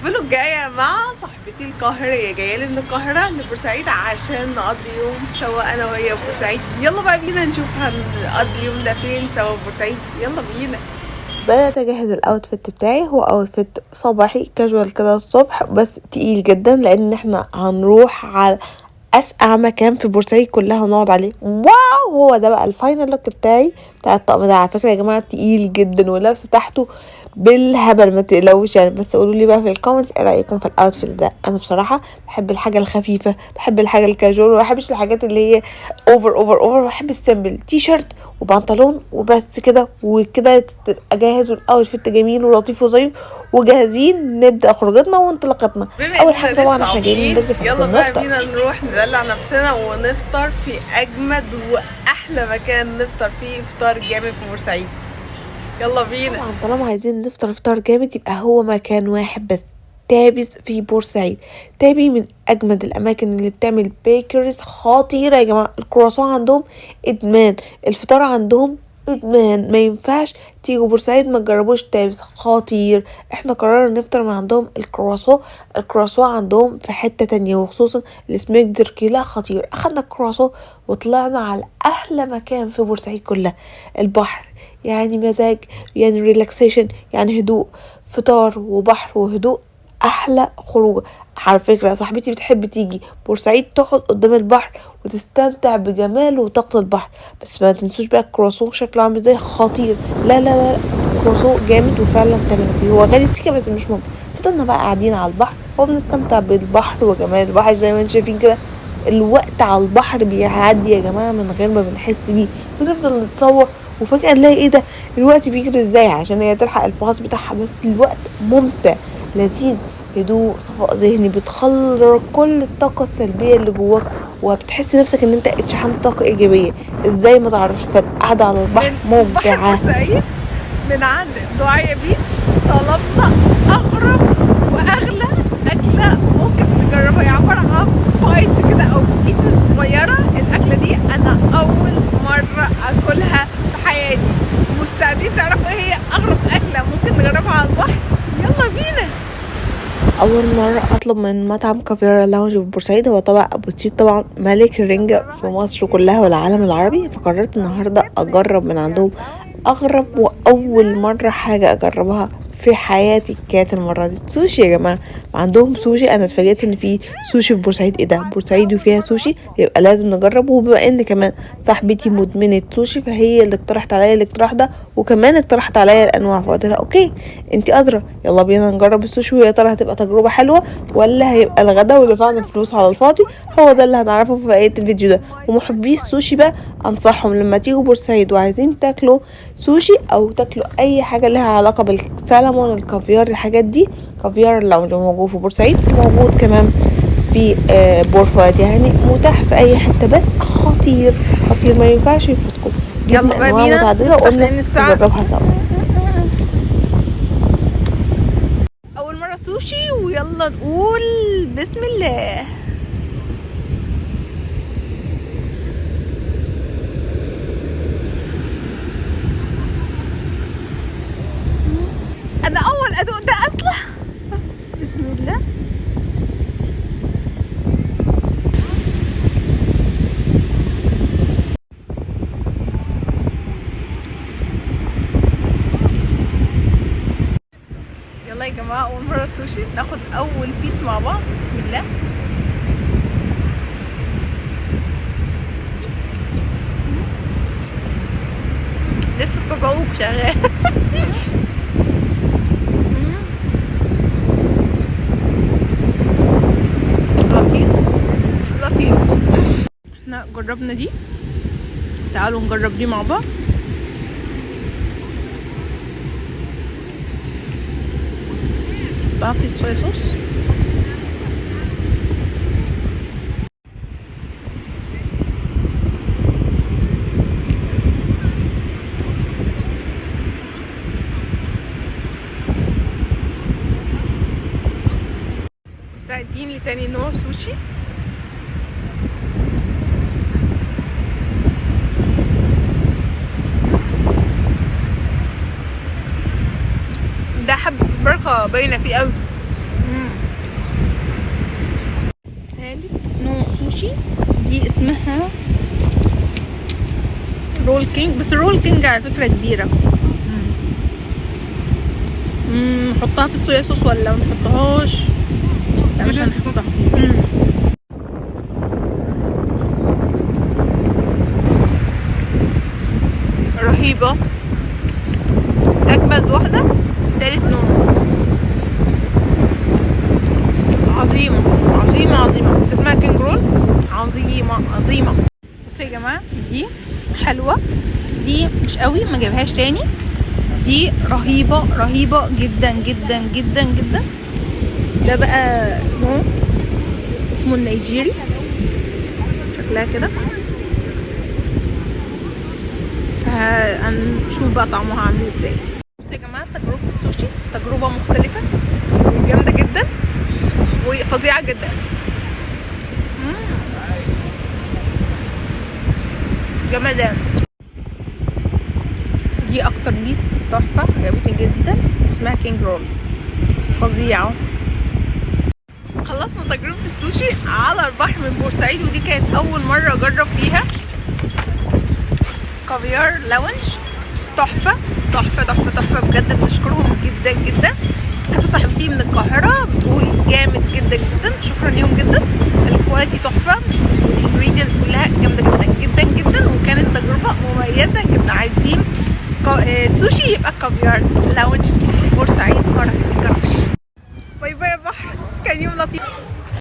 vlog جاية مع صاحبتي القاهرية، جاية لي من القاهرة لبورسعيد عشان نقضي يوم سوا أنا وهي في بورسعيد. يلا بقى بينا نشوف هنقضي اليوم ده فين سوا في بورسعيد، يلا بينا. بدأت أجهز ال outfit بتاعي، هو outfit صباحي كاجوال كده الصبح، بس تقيل جدا لان احنا هنروح على اسقع مكان في بورسعيد كلها ونقعد عليه. wow، هو ده بقى ال final look بتاعي بتاع الطقم ده. على فكرة يا جماعة تقيل جدا ولابسه تحته بالهبل، ما تقلقوش يعني. بس قولوا لي بقى في ال comments ايه رايكم في ال outfit ده. انا بصراحة بحب الحاجة الخفيفة، بحب الحاجة الكاجوال، وما بحبش الحاجات اللي هي over over over. بحب ال simple، تي شيرت وبنطلون وبس كده، وكده تبقى جاهز وال outfit جميل ولطيف وظريف وجاهزين نبدا خروجتنا وانطلاقتنا. بما اول إننا حاجة طبعا لسه احنا جايين من عاملين، بدري يلا فلازم بقى نفطر. بينا نروح ندلع نفسنا ونفطر في أجمد وأحلى مكان نفطر فيه فطار جامد في بورسعيد. يلا بينا. طبعا طالما عايزين نفطر فطار جامد يبقى هو مكان واحد بس، تابيز في بورسعيد. تابي من اجمد الاماكن اللي بتعمل bakeries خطيرة يا جماعة. الكرواسون عندهم ادمان، الفطار عندهم ادمان، ما ينفعش تيجوا بورسعيد ما تجربوش تابيز، خطير. احنا قررنا نفطر من عندهم الكرواسون. الكرواسون عندهم في حتة تانية، وخصوصا السميك دركيلا خطير. اخدنا الكرواسون وطلعنا على احلى مكان في بورسعيد كلها، البحر. يعني مزاج، يعني relaxation، يعني هدوء، فطار وبحر وهدوء، احلى خروجه. على فكرة صاحبتي بتحب تيجي بورسعيد تقعد قدام البحر وتستمتع بجماله وطاقة البحر. بس ما تنسوش بقى الكرواسون شكله عامل ازاي، خطير. لا لا لا، الكرواسون جامد وفعلا تمنه فيه، هو غالي سيكا بس مش مهم. فضلنا بقى قاعدين على البحر وبنستمتع بالبحر وجمال البحر زي ما انتم شايفين كده. الوقت على البحر بيعدي يا جماعة من غير ما بنحس بيه، بنفضل نتصور وفجأة نلاقي ايه ده، الوقت بيجري ازاي، عشان هي تلحق الباص بتاعها. بس الوقت ممتع لذيذ، هدوء، صفاء ذهني، بتخرج كل الطاقة السلبية اللي جواك وبتحس نفسك ان انت اتشحنت طاقة ايجابية ازاي ما تعرفش. فالقعدة على البحر من بحر ممتعة. بورسعيد من عند دعية beach طلبنا أغرب وأغلى أكلة ممكن تجربها، هي عبارة عن bites كده أو pieces صغيرة. الأكلة دي أنا أول مرة أكلها في حياتي. مستعدين تعرفوا إيه هي أغرب أكلة ممكن نجربها على البحر؟ يلا بينا. اول مرة اطلب من مطعم كافيار لاونج في بورسعيد. هو طبعا ابو سيد طبعا ملك الرنجة في مصر كلها والعالم العربي، فقررت النهاردة اجرب من عندهم اغرب واول مرة حاجة اجربها في حياتي كانت المرة دي سوشي يا جماعة. عندهم سوشي، انا اتفاجئت ان في سوشي في بورسعيد. ايه ده، بورسعيد وفيها سوشي؟ يبقى لازم نجرب. وبما ان كمان صاحبتي مدمنة سوشي فهي اللي اقترحت عليا الاقتراح ده، وكمان اقترحت عليا الانواع، فقلت لها okay انتي قادرة، يلا بينا نجرب السوشي. ويا ترى هتبقى تجربة حلوة ولا هيبقى الغدا ودفعنا فلوس على الفاضي؟ هو ده اللي هنعرفه في بقية الفيديو ده. ومحبي السوشي بقى انصحهم لما تيجوا بورسعيد وعايزين تاكلوا سوشي او تاكلوا اي حاجة لها علاقة بالسلمون الكافيار الحاجات دي، كافيار لاونج موجود في بورسعيد، موجود كمان في بور فؤاد، يعني متاح في اي حتة، بس خطير خطير ما ينفعش يفوتكم. يلا جبنا بقى انواع بينا متعددة نفتح وقلنا لأن الساعة نجربها سوا. أول مرة سوشي، ويلا نقول بسم الله. أنا أول أدوق ده أصلا. بسم الله. يلا يا جماعة أول مرة سوشي، ناخد أول piece مع بعض. بسم الله. لسه التذوق شغال. لطيف لطيف. احنا جربنا دي، تعالوا نجرب دي مع بعض. نحطها في الصويا صوص. مستعدين لتاني نوع سوشي. ده حبة البركة باينة فيه قوي. roll king، بس ال roll king على فكرة كبيرة. نحطها في ال soya sauce ولا ما نحطهاش؟ لا مش هنحطها. رهيبة، أجمد واحدة، تالت نوع. عظيمة عظيمة عظيمة، اسمها king roll، عظيمة عظيمة. بصوا يا جماعة، دي حلوة، دي مش قوي، ما جابهاش تاني. دي رهيبة رهيبة جدا جدا جدا جدا. ده بقى نوع اسمه النيجيري، شكلها كده. هنشوف بقى طعمها عامل ازاي. بصوا يا جماعة، تجربة السوشي تجربة مختلفة جامدة جدا وفظيعة جدا. جمدان. دي اكتر piece تحفة عجبتني جدا، اسمها king roll، فظيعة. خلصنا تجربة السوشي على البحر من بورسعيد، ودي كانت اول مرة اجرب فيها Caviar Lounge. تحفة تحفة تحفة تحفة بجد، بنشكرهم جدا جدا. حتى صاحبتي من القاهرة بتقول جامد جدا جدا، شكرا ليهم جدا. ال quality تحفة وال ingredients كلها جامدة جدا جدا جدا، وكانت تجربة مميزة جدا. عايزين سوشي يبقى Caviar Lounge.